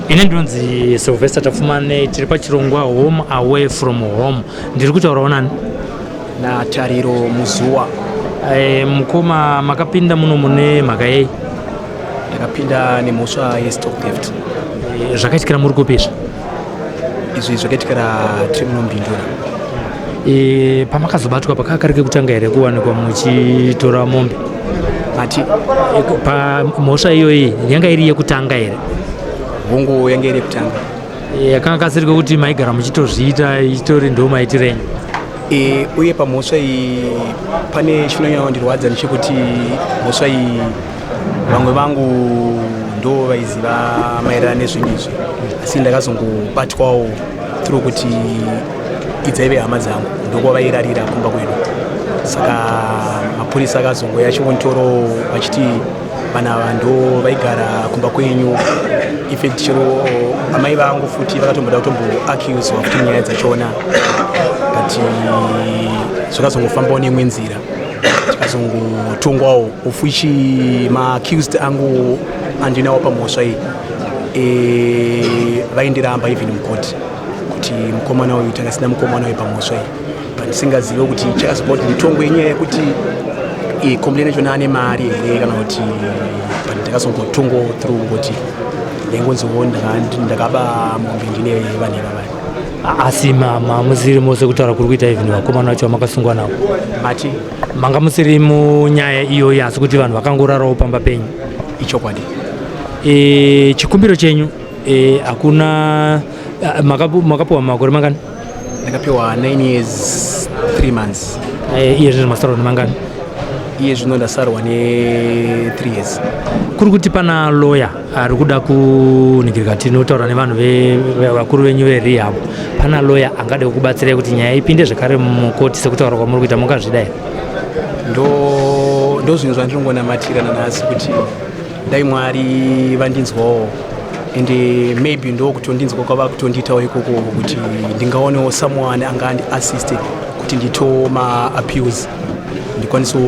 Ini ndinonzi Sylvester Tapfumane. Tiri pachirongwa Home Away From Home. Ndiri kutaurawo nani? NaTariro Muzuwa. Mukoma, makapinda muno mune mhaka yei? Ndakapinda nemhosva yestock theft. Zvakaitikira muri kupi izvi? Izvi zvakaitikira tiri munombindura. Pamakazobatwa pakanga kari kekutanga here kuwanikwa muchitora mombe? Mati? Pamhosva iyoyi yanga iri yekutanga here? Hongu, yange iri yekutanga. Yakanga kasiri kekuti maigara muchitozviita, ichitori ndo maitiro enyu? Uye pamhosva iyi pane chinonyanya kundirwadza ndechekuti mhosva iyi vamwe vangu ndo vaiziva maererano nezvinhu izvi, asi ndakazongobatwawo through kuti idzaive hama dzangu, ndokwavairarira kumba kwedu. Saka mapurisa akazongoya achingonditorawo vachiti vanhu ava ndo vaigara kumba kwenyu. In fact, chero amai vangu futi vakatomboda kutomboaccuswa futi nyaya dzachona, but zvakazongofambawo neimwe nzira, tikazongotongwawo, of which maaccused angu andinawo pamhosva iyi vaindiramba even mukoti kuti mukomana uyu, takasina mukomana uyu pamhosva iyi. Pandisingazive kuti chakazopa kuti mitongo yenyaya yekuti complain yachona ane mari here kana kuti, but ndakazongotongo through ngoti ndaingonziwo ndakaba mombe ndine vanhu ivavaya. Asi mamusiri mose kutaura kuri kuita, even vakomana vacho vamakasungwa navo? Mati? Manga musiri munyaya iyoyi, asi kuti vanhu vakangorarawo pamba penyu? Ichokwadi. Chikumbiro chenyu, hakuna makapiwa makore mangani? Ndakapiwa 9 years 3 months. Iye zvino masarwa nemangani? Iye zvino ndasarwa ne3 years. Kuri kuti pana lawyer ari kuda kuningirika, tinotaura nevanhu vakuru venyu verehab, pana lawyer angade kukubatsirai kuti nyaya ipinde zvekare mukoti sekutaura kwamuri kuita, mungazvida here? Ndo zvinhu zvandinongonamatira nanhasi kuti dai Mwari vandinzwawo, ende maybe ndo kutondinzwa kwava kutondiitawo ikoko kuti ndingaonewo someone anga andiassiste kuti nditewo maappeals, ndikwanisewo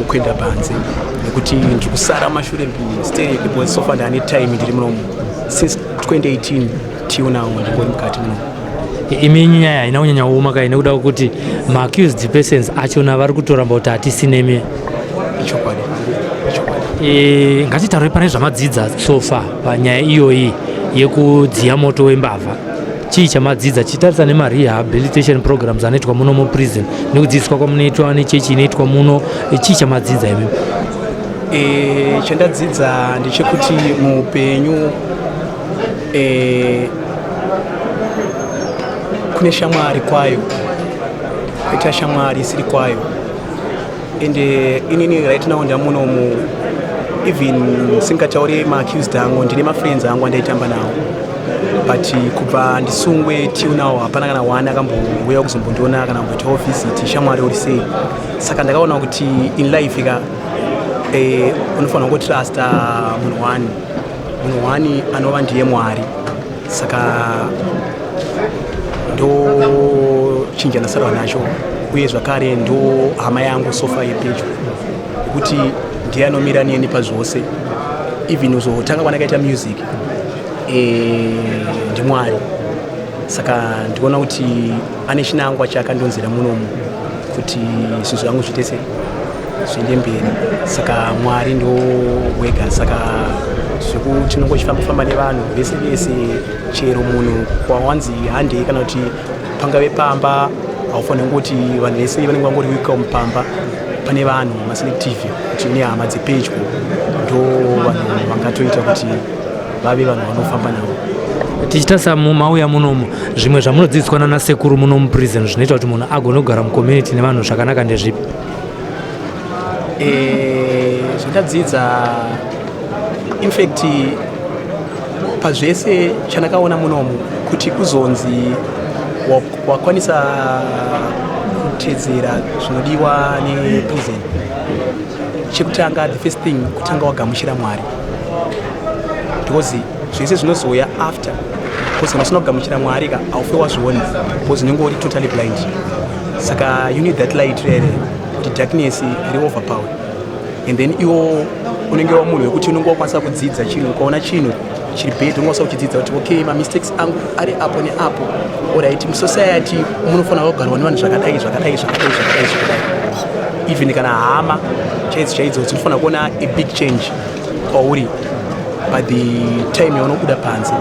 kuenda panze, nekuti ndiri kusara mashure sterek, because so far ndane time ndiri munomu since 2018 till now, ndingori mukati munomu. Imi nyaya haina kunyanya kuoma kai, nekuda kwekuti maaccused persons achona vari kutoramba kuti hatisinemi? Ichokwadi, ichokwadi. Ngatitaure pane zvamadzidza so far panyaya iyoyi yekudziya moto wembavha. Chii chamadzidza chitarisa nemarehabilitation programs anoitwa muno muprison nekudzidziswa kwamunoitwa nechechi inoitwa muno? Chii chamadzidza imi? Chandadzidza ndechekuti muupenyu kune shamwari kwayo, koita shamwari isiri kwayo. Ende inini right now ndamunomu, even singatauri maaccused angu, ndine mafriends angu andaitamba nawo, but kubva ndisungwe till now hapana kana one akambouya kuzombondiona kana kumboitawo visit, shamwari uri sei. Saka ndakaona kuti in life ka unofanira kungotrusta munhu one, munhu one anova ndiye Mwari. Saka ndo chinja ndasarwa nacho, uye zvakare ndo hama yangu so far yepedyo, nekuti ndiye anomira neni pazvose, even uzotanga kwandakaita music ndiMwari. Saka ndikuona kuti ane chinangwa chaakandonzera munomu kuti zvinhu zvangu zviite sei, zviende mberi. Saka Mwari ndo wega. Saka zvekuti tinongochifamba-famba nevanhu vese vese, chero munhu kwawanzi handei kana kuti pangave pamba, haufaniri kungoti vanhu vese vanenge vangori welcome pamba. Pane vanhu maselective, kuti nehama dzepedyo ndo vanhu vangatoita kuti vave vanhu vanofamba navo. Tichitarisa mauya munomu, zvimwe zvamunodzidziswa nanasekuru muno muprison zvinoita kuti munhu agone kugara mucommunity nevanhu zvakanaka ndezvipi? Zvandadzidza, in fact, pazvese chandakaona munomu, kuti kuzonzi wakwanisa kutedzera zvinodiwa neprison, chekutanga, the first thing, kutanga wagamuchira Mwari, because zvese zvinozouya after, because kana usina kugamuchira Mwari ka, haufe wazviona, because unenge uri totally blind. Saka you need that light rere kuti darkness iri overpower, and then iwo unenge wa munhu wekuti unenge wakwanisa kudzidza chinhu, ukaona chinhu. Chiri bad, unokwanisa kuchidzidza kuti okay, mamistakes angu ari apo neapo. Alright, musociety munofanira kugarwa nevanhu zvakadai, zvakadai, zvakadai, zvakadai, zvakadai. Even kana hama chaidzo chaidzo dzinofanira kuona a big change kwauri. By the time yaunobuda panze,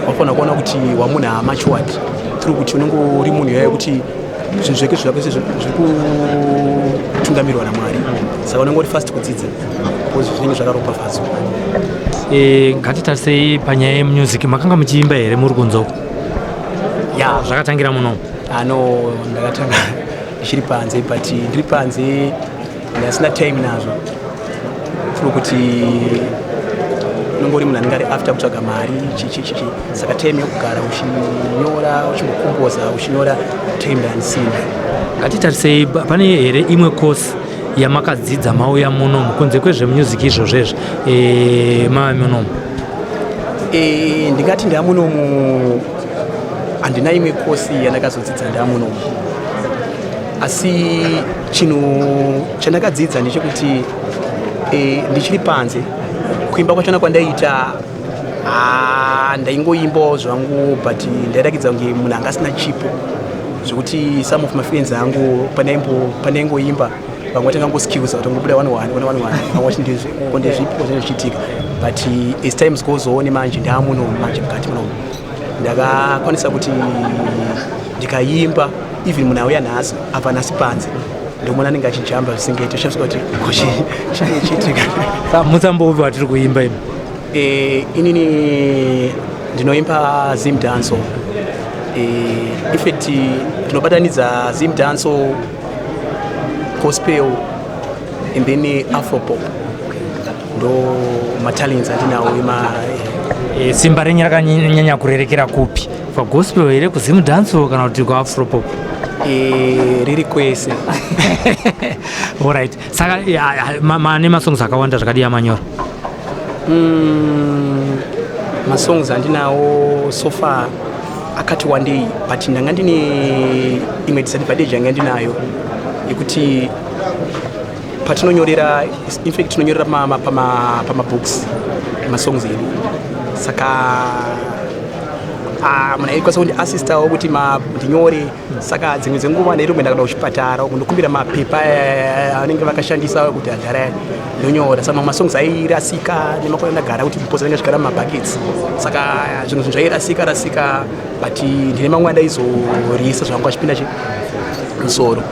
wafanira kuona kuti wamunhu amatured through kuti unenge uri munhu yayo kuti zvinhu zveke zvako zviri kutungamirwa naMwari. Saka unenge uri fast kudzidza because zvinenge zvakaropafadzwa. Ngatitarisei panyaya yemusic. Makanga muchiimba here muri kunzoko? Ya. Zvakatangira muno? Ano, ndakatanga ndichiri panze, but ndiri panze ndasina time nazvo through kuti unongori munhu anenge ari after kutsvaga mari, chichi chichi. Saka time yekugara uchinyora, uchimbokomboza, uchinyora, time ndandisina. Ngatitarisei, pane here imwe course yamakadzidza mauya munomu kunze kwezvemusic izvozvezvi, mava munomu? Ndingati ndamunomu handina imwe kosi yandakazodzidza ndamunomu, asi chinhu chandakadzidza ndechekuti ndichiri panze, kuimba kwachona kwandaiita, ndaingoimbawo zvangu, but ndairakidza kunge munhu anga asina chipo, zvekuti some of my friends angu pandaingoimba, vamwe vatangangoskills vatongobuda one one one one one, vamwe vati ndezvipo zvinenge zvichiitika. But as times goes on, manje ndaamunomu, manje mukati munomu ndakakwanisa kuti ndikaimba, even munhu auya nhasi, abva nhasi panze, ndomuona anenge achijamba zvisingaiti, oshamisa kuti ko chii chiitika. Musambo upi watiri kuimba imi? Inini ndinoimba Zim dancehall. In fact, ndinobatanidza Zim dancehall, gospel and then afropop. Ndo matalents andinawo ema. Simba renyu rakanyanya kurerekera kupi? Pagospel here, kuZim dancehall, kana kuti kuafropop? Riri kwese. Alright, saka mane masongs akawanda zvakadii amanyora? Masongs andinawo so far akati wandei, but ndanga ndine imwe disadvantage yanga ndinayo yekuti patinonyorera, in fact tinonyorera pamabooks masongs edu. Saka munhu aikwanisa kundiassistawo kuti ndinyore. Saka dzimwe dzenguva ndaitomboenda kana kuchipatara kundokumbira mapepa anenge vakashandisa kuti adhara, ndonyora. Saka mamwe masongs airasika nemakore ndagara kuti because anenge achigara mumabhakets, saka zvimwe zvinhu zvairasika rasika, but ndine mamwe andaizorisa zvangu achipinda chi musoro.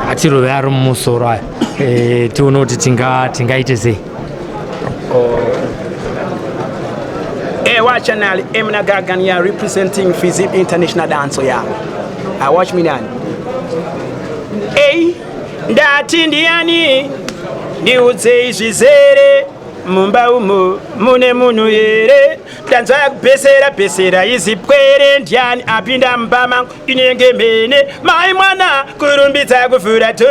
Atirove ari mumusoro aya, tione kuti tingaite sei. Hey, watch channel Emna Gagan, yeah, representing Fizip International Dance, yeah. I watch me now. Hey, ndati ndiani, ndiudzei zvizere, mumba umu mune munhu here? Ndanzwa yakubhesera bhesera izipwere, ndiani apinda mumba mangu inenge mhene? Mai mwana, kurumbidza kuvhura to,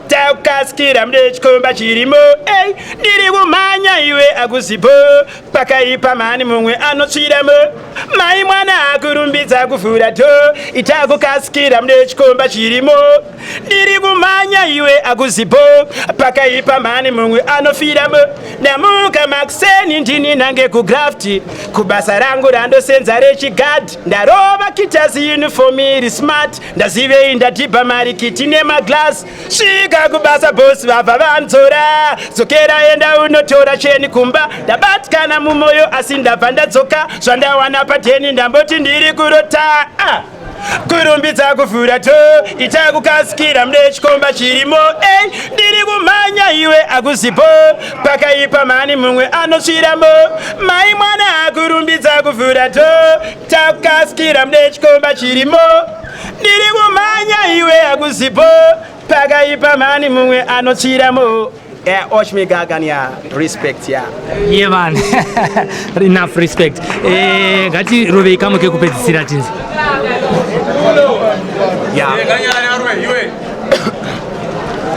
takukasikira mune chikomba chirimo. Ei, ndiri kumhanya iwe akuzipo, pakaipa mhani, mumwe anotsviramo. Mai mwana, kurumbidza kuvhura to, itakukasikira mune chikomba chirimo. Ndiri kumhanya iwe akuzipo, pakaipa mhani, mumwe anofiramo. Ndamuka makuseni, ndini nange kugraft, kubasa rangu randosenza rechigadhi. Ndarova kitasi, uniform iri smart, ndazivei ndadhibha marikiti nemaglass. Svika kubasa, bosi vabva vanzora, "Dzokera, enda unotora cheni kumba." Ndabatikana mumwoyo, asi ndabva ndadzoka. Zvandawana padheni, ndamboti ndiri kurota. Ah! Kurumbidza kuvhura to, ita kukasikira mune chikomba chirimo. Ei, ndiri kumhanya iwe akuzipo, pakaipa mhani, mumwe anotsviramo. Mai mwana, kurumbidza kuvhura to, takukasikira mune chikomba chirimo. Ndiri kumhanya iwe akuzipo, pakaipa mhani, mumwe anotsviramo. Yeah, watch me Gagan, yeah. Respect, yeah. Yeah man, enough respect. Ngatirovei kamwe kekupedzisira tinzi. Yeah.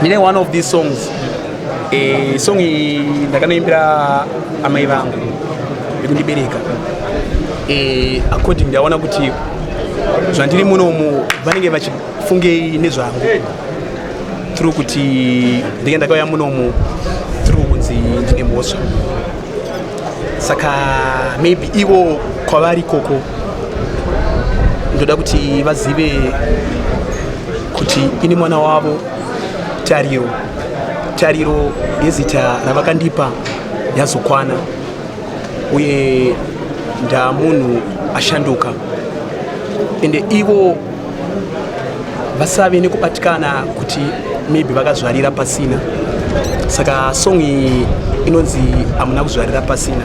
Ndine one of these songs. Song iyi ndakanoimbira amai vangu vekundibereka. According ndaona kuti zvandiri munomu, vanenge vachifungei nezvangu through kuti ndinge ndakauya munomu through kunzi ndine mhosva. Saka maybe ivo kwavari ikoko, ndoda kuti vazive kuti ini mwana wavo Tariro, Tariro yezita ravakandipa yazokwana, uye ndamunhu ashanduka. Ende ivo vasave nekubatikana kuti maybe vakazvarira pasina. Saka song iyi inonzi "Hamuna Kuzvarira Pasina",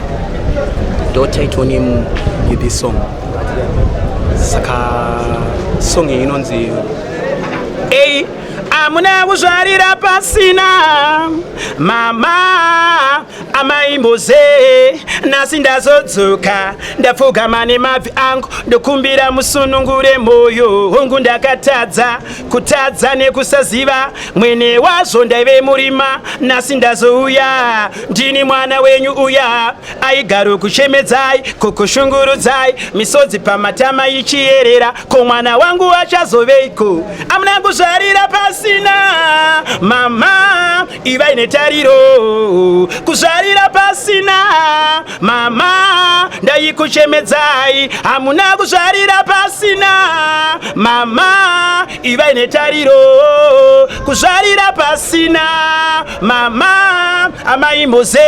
ndo title name yethis song. Saka song iyi inonzi "Ei, Hamuna Kuzvarira Pasina". Mama, amai Mboze, nhasi ndazodzoka, ndapfugama nemabvi angu, ndokumbira musunungure moyo. Hongu, ndakatadza, kutadza nekusaziva mwene wazvo, ndaive murima. Nhasi ndazouya, ndini mwana wenyu uya aigaro kuchemedzai, kukushungurudzai, misodzi pamatama ichiyerera. Ko mwana wangu achazoveiko? Amuna kuzvarira pasina, mama, ivai netariro. Kuzvarira pasina, mama, ndaikuchemedzai. Hamuna kuzvarira pasina, mama, ivai netariro. Kuzvarira pasina, mama, amai Mboze,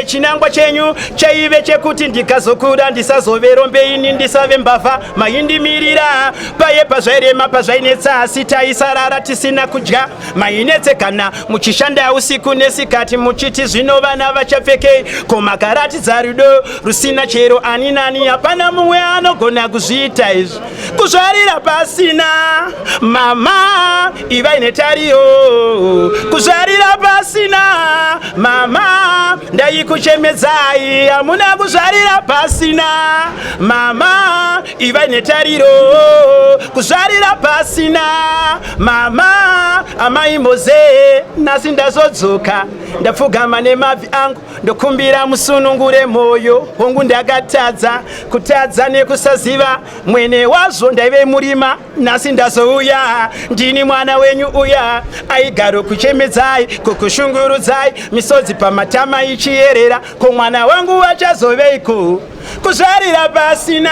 chinangwa chenyu chaive chekuti ndikazokura ndisazove rombe, ini ndisave mbavha. Maindimirira paye pazvairema, pazvainetsa, asi taisarara tisina kudya. Mainetsekana muchishanda usiku nesikati, muchiti zvino vana vachapfekei? Ko makaratidza rudo rusina chero ani nani, hapana mumwe anogona kuzviita izvi. Kuzvarira pasina, mama, ivai netariro. Kuzvarira pasina, mama, ndaikuchemedzai. Hamuna kuzvarira pasina, mama, ivai netariro. Kuzvarira pasina, mama, amai Mboze, nhasi ndazodzoka, ndapfugama nemabvi angu, ndokumbira musunungure moyo. Hongu, ndakatadza, kutadza nekusaziva mwene wazvo, ndaive murima. Nhasi ndazouya, ndini mwana wenyu uya aigaro kuchemedzai, kukushungurudzai, misodzi pamatama ichiyerera. Ko mwana wangu achazoveiko? Kuzvarira pasina,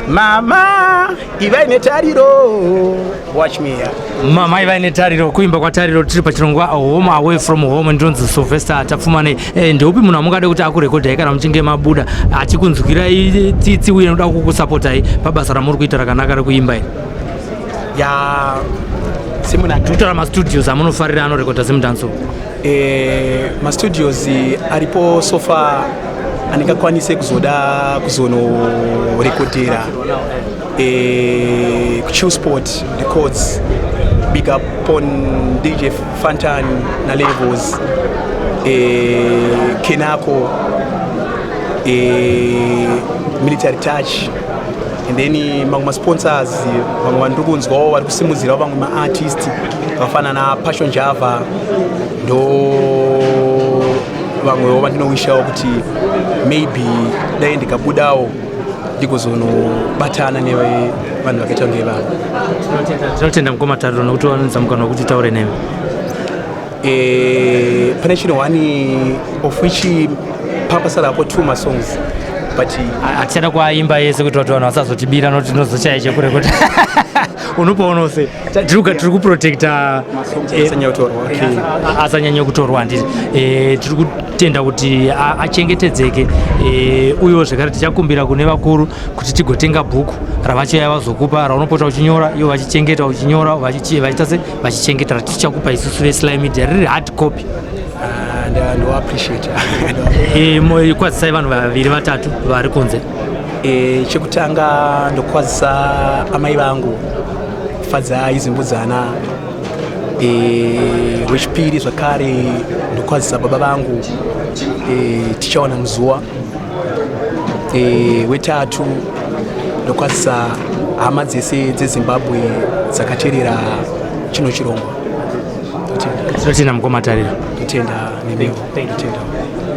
mama, ivai netariro. Watch me here. Mama, ivai netariro, kuimba kwaTariro. Tiri pachirongwa Home Away from Home. Ndinonzi Sylvester Tapfumane. Ndeupi munhu amungade kuti akurekodhai kana muchinge mabuda, achikunzwirai tsitsi uye noda kukusapotai pabasa ramuri kuita rakanaka rekuimba iri? Ya, semunhu Tikutaura mastudios amunofarira anorekodha Zimdancehall. Mastudios aripo so far andingakwanise kuzoda kuzonorekodhera, kuChillspot Records, big up on DJ Fantan naLevels, Kenako, Military Touch, and then mamwe masponsors, vamwe vandiri kunzwawo vari kusimudzirawo vamwe maartist vakafanana naPassion Java, ndo vamwewo vandinowishawo kuti maybe dai ndikabudawo ndigozonobatana nevanhu vakaita kunge vanhu. Tinotenda, mukoma Tariro, nokuti wanonza mukana wekuti taure nemi. Pane chinhu one of which papasarapo two masongs, but Hatichada kuaimba yese kuitira kuti vanhu vasazotibira, nokuti tinozochaya chekurekota. Unopaonawo sei? Tiri kuprotecta Asanyanya kutorwa, okay. Asanyanya kutorwa, handiti? Tiri kutenda kuti achengetedzeke. Uyewo zvekare tichakumbira kune vakuru kuti tigotenga bhuku ravachauya vazokupa, raunopota uchinyora, ivo vachichengeta, uchinyora, vachiita se vachichengeta, ratichakupa isusu veSly Media riri hard copy. Ah, ndoappreciate. Kwazisai vanhu vaviri vatatu vari kunze. Chekutanga ndokwazisa amai vangu, Fadzai Zimbudzana. Rwechipiri zvakare ndokwazisa baba vangu, Tichaona Muzuwa. Wetatu ndokwazisa hama dzese dzeZimbabwe dzakateerera chino chirongwa. Ndotenda. Tinotenda, mukoma Tariro. Ndotenda nemiwo, ndotenda.